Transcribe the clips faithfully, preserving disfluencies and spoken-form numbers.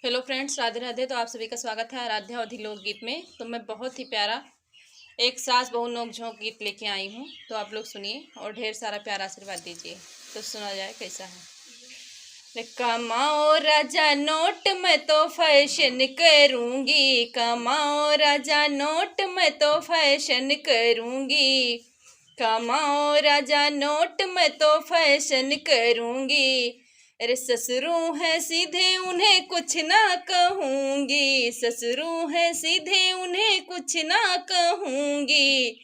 हेलो फ्रेंड्स, राधे राधे। तो आप सभी का स्वागत है आराध्या अवधी लोकगीत में। तो मैं बहुत ही प्यारा एक सास बहू नोक झोंक गीत लेके आई हूँ, तो आप लोग सुनिए और ढेर सारा प्यारा आशीर्वाद दीजिए। तो सुना जाए कैसा है। कमाओ राजा नोट, मैं तो फैशन करूँगी, कमाओ राजा नोट, मैं तो फैशन करूँगी, कमाओ राजा नोट, मैं तो फैशन करूँगी। अरे ससुरू हैं सीधे, उन्हें कुछ ना कहूँगी, ससुरू हैं सीधे, उन्हें कुछ ना कहूँगी।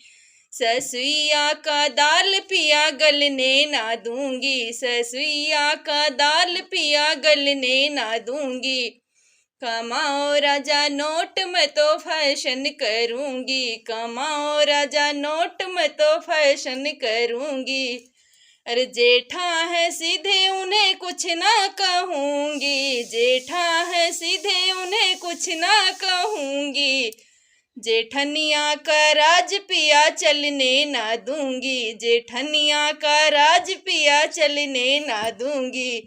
ससुइया का दाल पिया गलने ना दूँगी, ससुइया का दाल पिया गलने ना दूँगी। कमाओ राजा नोट, मैं तो फैशन करूँगी, कमाओ राजा नोट, मैं तो फैशन करूँगी। अरे जेठा हैं सीधे, उन्हें कुछ ना कहूँगी, जेठा हैं सीधे, उन्हें कुछ ना कहूँगी। जेठनिया का राज पिया चलने ना दूँगी, जेठनिया का राज पिया चलने ना दूँगी।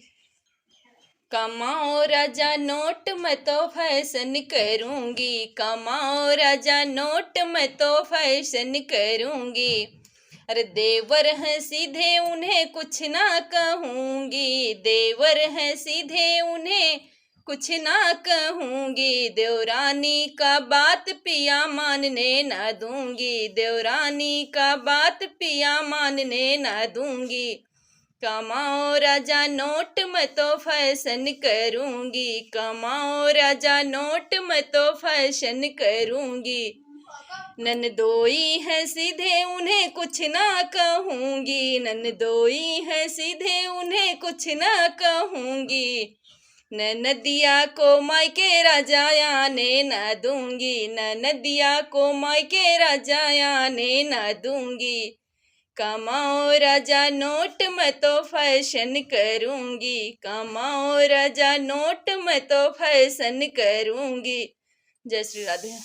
कमाओ राजा नोट, मैं तो फैशन करूँगी, कमाओ राजा नोट, मैं तो फैशन करूँगी। अरे देवर हैं सीधे, उन्हें कुछ ना कहूँगी, देवर हैं सीधे, उन्हें कुछ ना कहूँगी। देवरानी का बात पिया मानने ना दूँगी, देवरानी का बात पिया मानने ना दूँगी। कमाओ राजा नोट, मैं तो फैशन करूँगी, कमाओ राजा नोट, मैं तो फैशन करूँगी। ननदोई हैं सीधे, उन्हें कुछ ना कहूँगी, ननदोई हैं सीधे, उन्हें कुछ ना कहूँगी। ननदिया को मायके राजा आने ना दूँगी, ननदिया को मायके राजा आने ना दूँगी। कमाओ राजा नोट, मैं तो फैशन करूँगी, कमाओ राजा नोट, मैं तो फैशन करूँगी। जय श्री राधे।